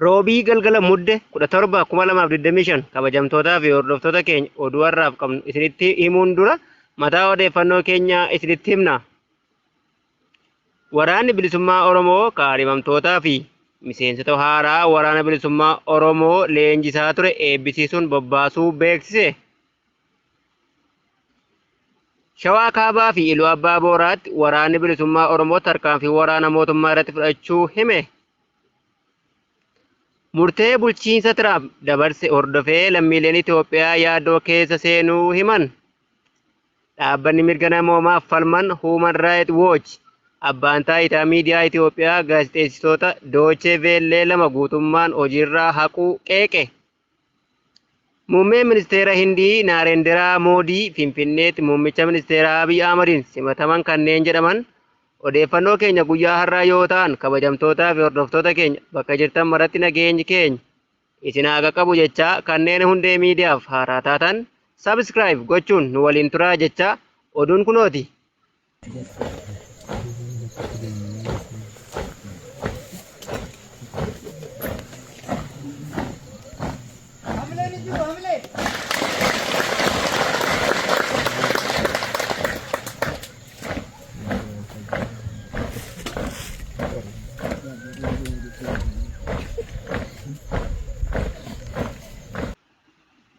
Roobii galgala Mudde 17, 2025 kabajamtootaa fi hordoftoota keenya oduu har'aaf qabnu isinitti himuun dura mataa odeeffannoo keenyaa isinitti himna. Waraanni Bilisummaa Oromoo kaadhimamtootaa fi miseensota haaraa Waraana Bilisummaa Oromoo leenjisaa ture eebbisiisuun bobbaasuu beeksise. Shawaa Kaabaa fi Iluu Abbaa Booraatti Waraanni Bilisummaa Oromoo tarkaanfii waraana mootummaa irratti fudhachuu hime. Murtee bulchiinsa Tiraamp dabarse hordofee lammiileen Itoophiyaa yaaddoo keessa seenuu himan. Dhaabbanni mirga namoomaaf falman Human Rights Watch abbaan taayitaa miidiyaa Itoophiyaa gaazexeessitoota Doochee Veellee 2 guutummaan hojiirraa haquu qeeqe. Muummeen Ministeera Hindii Naareendiraa Moodii Finfinneetti Muummicha Ministeeraa Abiy Ahmadiin simataman kanneen jedhaman odeeffannoo keenya guyyaa har'aa yoo ta'an kabajamtootaa fi hordoftoota keenya bakka jirtan maratti nageenyi keenya isin haa qaqqabu jechaa kanneen hundee miidiyaaf haaraa taatan subscribe gochuun nu waliin turaa jechaa oduun kunooti.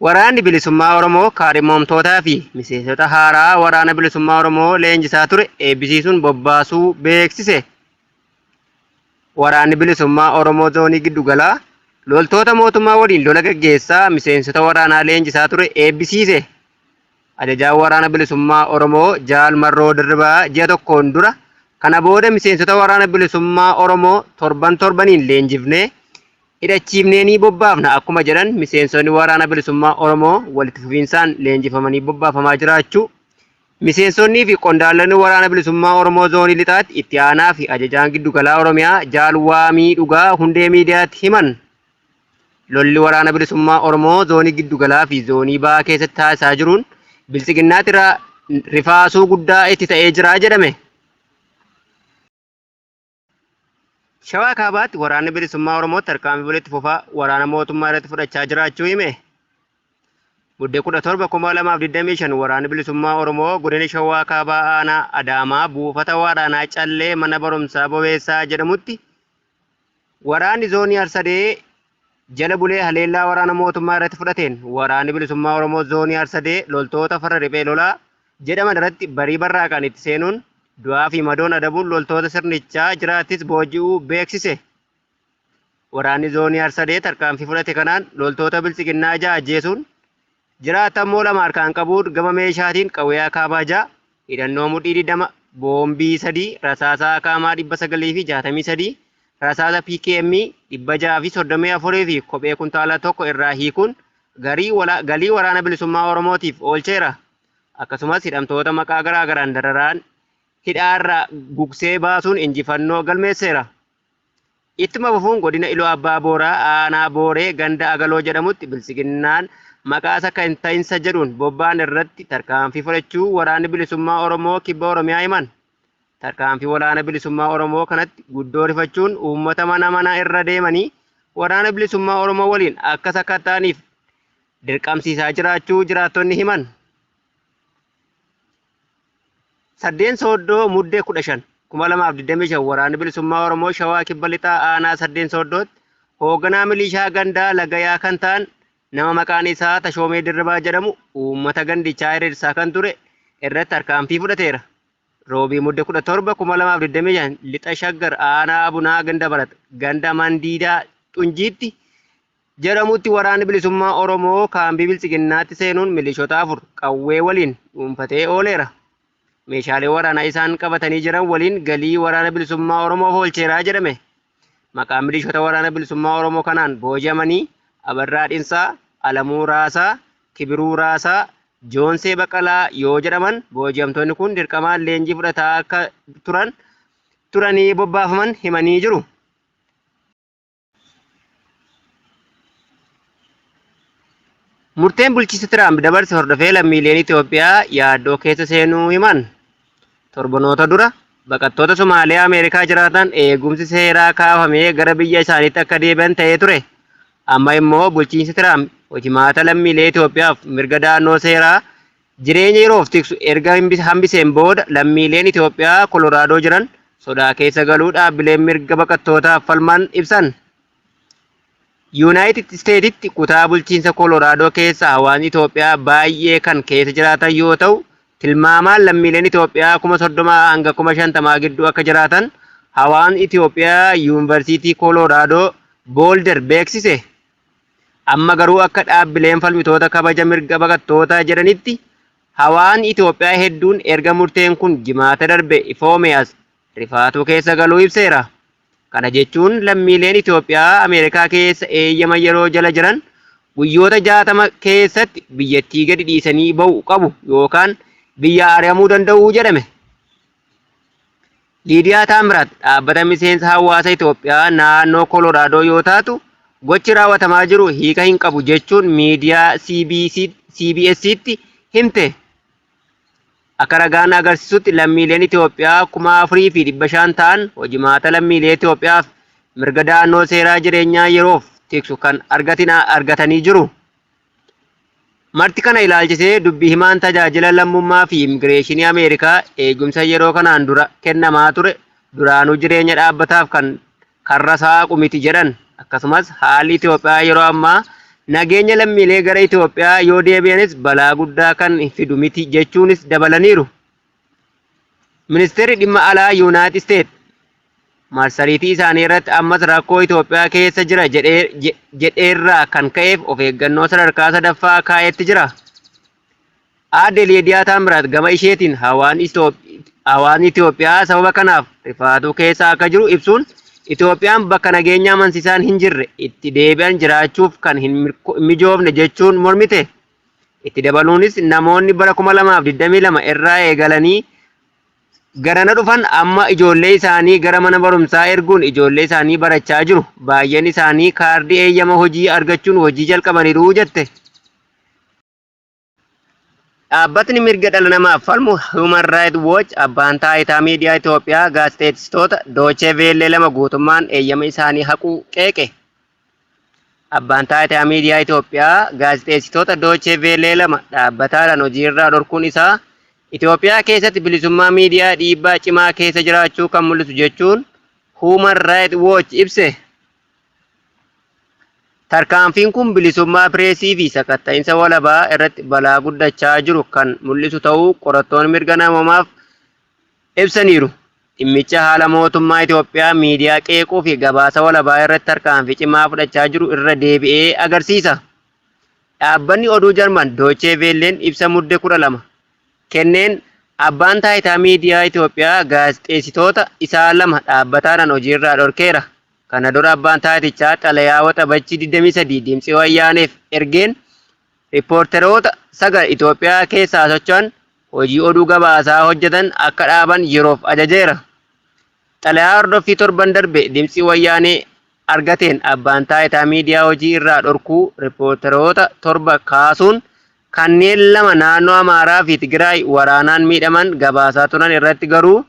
Waraanni Bilisummaa Oromoo kaadhimamtootaa fi miseensota haaraa Waraana Bilisummaa Oromoo leenjisaa ture eebbisiisuun bobbaasuu beeksise. Waraanni Bilisummaa Oromoo Zoonii Giddugalaa loltoota mootummaa waliin lola gaggeessaa miseensota waraanaa leenjisaa ture eebbisiise. Ajajaan Waraana Bilisummaa Oromoo Jaal Marroo Dirribaa ji'a tokkoon dura kana booda miseensota Waraana Bilisummaa Oromoo torban torbaniin leenjifnee hidhachiifnee ni bobbaafna akkuma jedhan miseensonni Waraana Bilisummaa Oromoo walitti fufiinsaan leenjifamanii bobbaafamaa jiraachuu miseensonnii fi qondaalonni Waraana Bilisummaa Oromoo Zoonii Lixaatti itti aanaa fi ajajaan Giddugalaa Oromiyaa Jaal Waamii Dhugaa Hundee Miidiyaatti himan. Lolli Waraana Bilisummaa Oromoo Zoonii Giddugalaa fi Zoonii Bahaa keessatti taasisaa jiruun Biltsiginnaatti rifaasuu guddaa itti ta'ee jira jedhame. Shawaa Kaabaatti Waraanni Bilisummaa Oromoo tarkaanfii walitti fufaa waraana mootummaa irratti fudhachaa jiraachuu hime. Mudde 17,2025 Waraanni Bilisummaa Oromoo Godina Shawaa Kaabaa Aanaa Adaamaa buufata waraanaa Callee mana barumsaa Bobeessaa jedhamutti waraanni Zoonii Harsadee jala bulee haleellaa waraana mootummaa irratti fudhateen Waraanni Bilisummaa Oromoo Zoonii Harsadee loltoota farra riphee lolaa jedhaman irratti barii barraaqaan itti seenuun du'aa fi madoon adabuun loltoota sirnichaa jiraattis booji'uu beeksise. Waraanni Zoonii Harsadee tarkaanfii fudhate kanaan loltoota Biltsiginnaa 6 ajjeesuun Jiraata ammoo 2 harkaan qabuun gama meeshaatiin qawwee akaamaa 6, hidhannoo mudhii 20, boombii 3, rasaasa akaamaa 963, rasaasa PKM 634 fi kophee kuntaala 1 irraa hiikuun galii Waraana Bilisummaa Oromootiif oolcheera. Akkasumas hidhamtoota maqaa garaagaraan dararaan hidhaarraa gugsee baasuun injifannoo galmeesseera. Ittuma fufuun godina Iluu Abbaa Booraa aanaa Booree ganda Agaloo jedhamutti Biltsiginnaan maqaa sakatta'insa jedhuun bobba'an irratti tarkaanfii fudhachuu Waraanni Bilisummaa Oromoo Kibba Oromiyaa himan. Tarkaanfii Waraana Bilisummaa Oromoo kanatti guddoo rifachuun uummata mana mana irra deemanii Waraana Bilisummaa Oromoo waliin akka sakatta'aniif dirqamsiisaa jiraachuu jiraattonni himan. Saddeen Sooddoo Mudde 15, 2025 Waraanni Bilisummaa Oromoo Shawaa Kibba Lixaa Aanaa Saddeen Sooddootti hoogganaa milishaa gandaa Lagayaa kan ta'an nama maqaan isaa Tashoomee Dirribaa jedhamu uummata gandichaa hiriirsaa kan ture irratti tarkaanfii fudhateera. Roobii Mudde 17, 2025 Lixa Shaggar Aanaa Abunaa Gindabarat ganda Mandiidaa Xunjiitti jedhamutti Waraanni Bilisummaa Oromoo kaambii Biltsiginnaatti seenuun milishoota 4 qawwee waliin dhuunfatee ooleera. Meeshaalee waraanaa isaan qabatanii jiran waliin galii Waraana Bilisummaa Oromoof oolcheera jedhame. Maqaan milishoota Waraana Bilisummaa Oromoo kanaan booji'amanii Abarraa Dhinsaa, Alamuu Raasaa, Kibiruu Raasaa, Joonsee Baqalaa yoo jedhaman booji'amtoonni kun dirqamaan leenjii fudhataa akka turan turanii bobbaafaman himanii jiru. Murteen bulchiinsi Tiraamp dabarse hordofee lammiileen Itoophiyaa yaaddoo keessa seenuu himan. Torbanoota dura baqattoota Somaaliyaa Ameerikaa jiraatan eegumsi seeraa kaafamee gara biyya isaaniitti akka deebi'an ta'ee ture. Amma immoo bulchiinsi Tiraamp hojimaata lammiilee Itoophiyaaf mirga da'annoo seeraa jireenya yeroof tiksu erga hambiseen booda lammiileen Itoophiyaa Koloraadoo jiran sodaa keessa galuu dhaabbileen mirga baqattootaaf falman ibsan. Yuunaayitid Isteetitti kutaa bulchiinsa Koloraadoo keessa hawaasni Itoophiyaa baay'ee kan keessa jiraatan yoo ta'u, tilmaamaan lammiileen Itoophiyaa 30,000 hanga 50,000 gidduu akka jiraatan hawaasni Itoophiyaa Yuunivarsiitii Koloraadoo Boolder beeksise. Amma garuu akka dhaabbileen falmitoota kabaja mirga baqattootaa jedhanitti hawaasni Itoophiyaa hedduun erga murteen kun jimaata darbe ifoome as rifaatuu keessa galuu ibseera. Kana jechuun lammiileen Itoophiyaa Ameerikaa keessa eeyyama yeroo jala jiran guyyoota 60 keessatti biyyattii gadi dhiisanii ba'u qabu yookaan biyya ari'amuu danda'u jedhame. Liidiyaa Taamiraat dhaabbata miseensa hawaasa Itoophiyaa naannoo Koloraadoo yoo taatu, gochi raawwatamaa jiru hiika hin qabu jechuun miidiyaa CBS'tti himte. Akka ragaan agarsiisutti lammiileen Itoophiyaa 4,500 ta'an hojimaata lammiilee Itoophiyaaf mirga da'annoo seeraa jireenyaa yeroof tiksu kan argatanii jiru. Marti kana ilaalchisee dubbi himaan tajaajila lammummaa fi immigireeshinii Ameerikaa eegumsa yeroo kanaan dura kennamaa ture duraanuu jireenya dhaabbataaf kan karra saaqu miti jedhan. Akkasumas haalli Itoophiyaa yeroo ammaa nageenya lammiilee gara Itoophiyaa yoo deebi'anis balaa guddaa kan fidu miti jechuunis dabalaniiru. Ministeerri dhimma alaa Yuunaayitid Isteet marsariitii isaanii irratti ammas rakkoo Itoophiyaa keessa jira jedheerraa kan ka'eef of eeggannoo sadarkaa sadaffaa kaa'etti jira. Aadde Liidiyaa Taamiraat gama isheetiin hawaasni Itoophiyaa sababa kanaaf rifaatuu keessa akka jiru ibsuun Itoophiyaan bakka nageenya amansiisaan hin jirre itti deebi'an jiraachuuf kan hin mijoofne jechuun mormite. Itti dabaluunis namoonni bara 2022 irraa eegalanii garana dhufan amma ijoollee isaanii gara mana barumsaa erguun ijoollee isaanii barachaa jiru. Baay'een isaanii kaardii eeyyama hojii argachuun hojii jalqabaniiru jette. Dhaabbatni mirga dhala namaaf falmu Human Rights Watch abbaan taayitaa miidiyaa Itoophiyaa gaazexeessitoota Doochee Veellee lama guutummaan eeyyama isaanii haquu qeeqe. Abbaan taayitaa miidiyaa Itoophiyaa gaazexeessitoota Doochee Veellee lama dhaabbataadhaan hojiirraa dhorkuun isaa Itoophiyaa keessatti bilisummaa miidiyaa dhiibbaa cimaa keessa jiraachuu kan mul'isu jechuun Human Rights Watch ibse. Tarkaanfiin kun bilisummaa pireesii fi sakatta'insa walabaa irratti balaa guddachaa jiru kan mul'isu ta'uu qorattoonni mirga namoomaaf ibsaniiru. Dhimmicha haala mootummaa Itoophiyaa miidiyaa qeequu fi gabaasa walabaa irratti tarkaanfii cimaa fudhachaa jiru irra deebi'ee agarsiisa. Dhaabbanni oduu Jarman Doochee Veelleen ibsa Mudde 12 kenneen abbaan taayitaa miidiyaa Itoophiyaa gaazexeessitoota isaa lama dhaabbataadhaan hojiirraa dhorkeera. Kana dura abbaan taayitichaa xalayaa Waxabajjii 23 Dimtsi Wayyaaneef ergeen riippoorteroota 9 Itoophiyaa keessaa socho'an hojii oduu gabaasaa hojjetan akka dhaaban yeroof ajajeera. Xalayaa hordoffii torban darbe Dimtsi Wayyaanee argateen abbaan taayitaa miidiyaa hojii irraa dhorkuu riippoorteroota 7 kaasuun kanneen lama naannoo Amaaraa fi Tigraay waraanaan miidhaman gabaasaa turan irratti garuu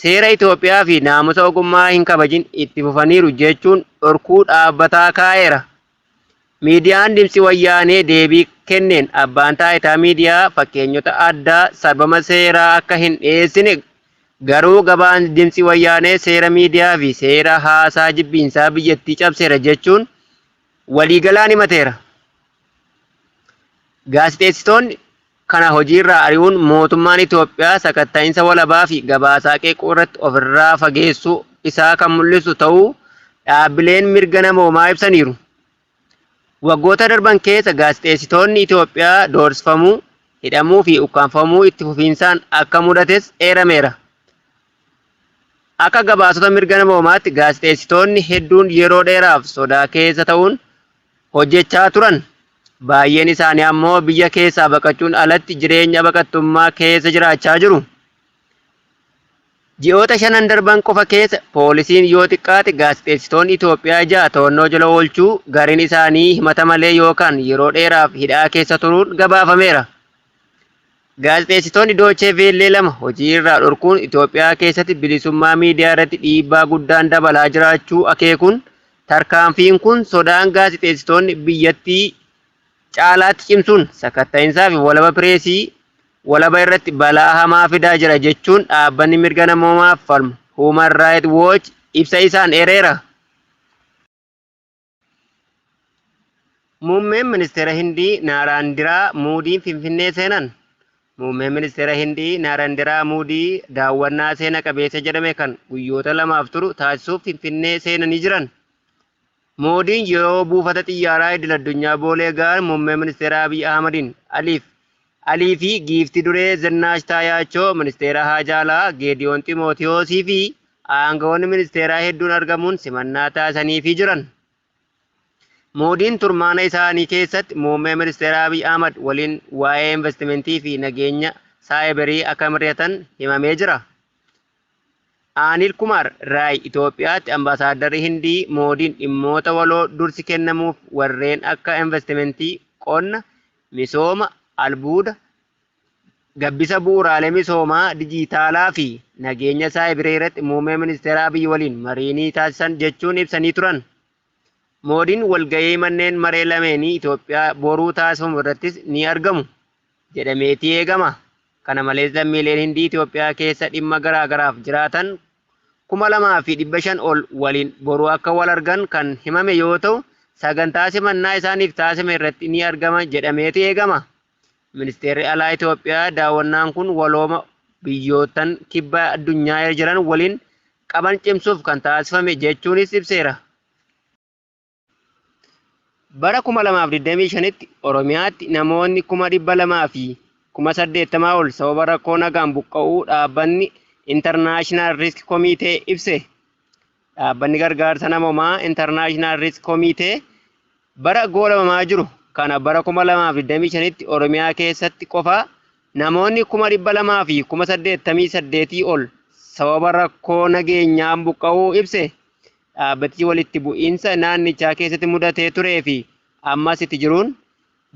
seera Itoophiyaa fi naamusa ogummaa hin kabajin itti fufaniiru jechuun dhorkuu dhaabbataa kaa'eera. Miidiyaan Dimtsi Wayyaanee deebii kenneen abbaan taayitaa miidiyaa fakkeenyota addaa sarbama seeraa akka hin dhiyeessine garuu gabaasni Dimtsi Wayyaanee seera miidiyaa fi seera haasaa jibbiinsaa biyyattii cabseera jechuun waliigalaan himateera. Gaazexeessitoonni kana hojiirraa ari'uun mootummaan Itoophiyaa sakatta'insa walabaa fi gabaasaa qeequu irratti ofirraa fageessuu isaa kan mul'isu ta'uu dhaabbileen mirga namoomaa ibsaniiru. Waggoota darban keessa gaazexeessitoonni Itoophiyaa doorsifamuu, hidhamuu fi ukkaamfamuu itti fufiinsaan akka mudates eerameera. Akka gabaasota mirga namoomaatti gaazexeessitoonni hedduun yeroo dheeraaf sodaa keessa ta'uun hojjechaa turan. Baay'een isaanii ammoo biyya keessaa baqachuun alatti jireenya baqattummaa keessa jiraachaa jiru. Ji'oota shanan darban qofa keessa poolisiin yoo xiqqaate gaazexeessitoonni Itoophiyaa 6 to'annoo jala oolchuu, gariin isaanii himata malee yookaan yeroo dheeraaf hidhaa keessa turuun gabaafameera. Gaazexeessitoonni Doochee Veellee 2 hojii irraa dhorkuun Itoophiyaa keessatti bilisummaa miidiyaa irratti dhiibbaa guddaan dabalaa jiraachuu akeekuun, tarkaanfiin kun sodaan gaazexeessitoonni biyyattii caalaatti cimsuun sakatta'iinsaa fi walaba pireesii walaba irratti balaa hamaa fidaa jira jechuun dhaabbanni mirga namoomaaf falmu Human Rights Watch ibsa isaan eereera. Muummeen Ministeera Hindii Naaraandiraa Muudiin Finfinnee seenan. Muummeen Ministeera Hindii Naaraandiraa Muudii daawwannaa seena qabeessa jedhame kan guyyoota lamaaf turu taasisuuf Finfinnee seenanii jiran. Moodiin yeroo buufata xiyyaaraa idil addunyaa Boolee ga'an Muummee Ministeera Abiy Ahmadiin Aliif Alii fi giifti duree Zinnaash Taayaachoo, Ministeera Haajaa Alaa Geediyoon Ximootiyoosii fi aangawoonni ministeeraa hedduun argamuun simannaa taasisaniifii jiran. Moodiin turmaana isaanii keessatti Muummee Ministeera Abiy Ahmad waliin waa'ee investimentii fi nageenya saayibarii akka mari'atan himamee jira. Aanil Kumaar Raay Itoophiyaatti ambaasaaddarri Hindii Moodiin dhimmoota waloo dursi kennamuuf warreen akka investimentii, qonna, misooma albuuda, gabbisa bu'uuraalee misoomaa dijiitaalaa fi nageenya saayibirii irratti Muummee Ministeera Abiy waliin marii ni taasisan jechuun ibsanii turan. Moodiin walgahii manneen maree lameenii Itoophiyaa boruu taasifamu irrattis ni argamu jedhameetii eegama. Kana malees lammiileen Hindii Itoophiyaa keessa dhimma garaa garaaf jiraatan 2,500 ol waliin boru akka wal argan kan himame yoo ta'u, sagantaa simannaa isaaniif taasifame irratti ni argama jedhameetu eegama. Ministeerri Alaa Itoophiyaa daawwannaan kun walooma biyyoottan kibba addunyaa jiran waliin qaban cimsuuf kan taasifame jechuunis ibseera. Bara 2025tti Oromiyaatti namoonni 280,000 ol sababa rakkoo nagaan buqqa'uu dhaabbanni International Rescue Committee ibse. Dhaabbanni gargaarsa namoomaa International Rescue Committee bara goolabamaa jiru kana bara 2025tti Oromiyaa keessatti qofa namoonni 288,000 ol sababa rakkoo nageenyaan buqqa'uu ibse. Dhaabbatichi walitti bu'iinsa naannichaa keessatti mudatee turee fi ammas itti jiruun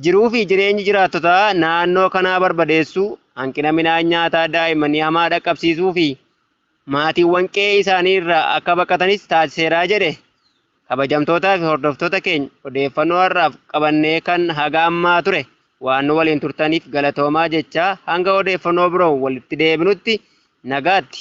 jiruu fi jireenyi jiraattotaa naannoo kanaa barbadeessuu, hanqina midhaan nyaataa daa'immanii hamaa dhaqqabsiisuu fi maatiiwwan qe'ee isaanii irraa akka baqatanis taasiseeraa jedhe. Kabajamtootaa fi hordoftoota keenya odeeffannoo har'aaf qabannee kan haga ammaa ture waan nu waliin turtaniif galatoomaa jechaa hanga odeeffannoo biroo walitti deebinutti nagaatti.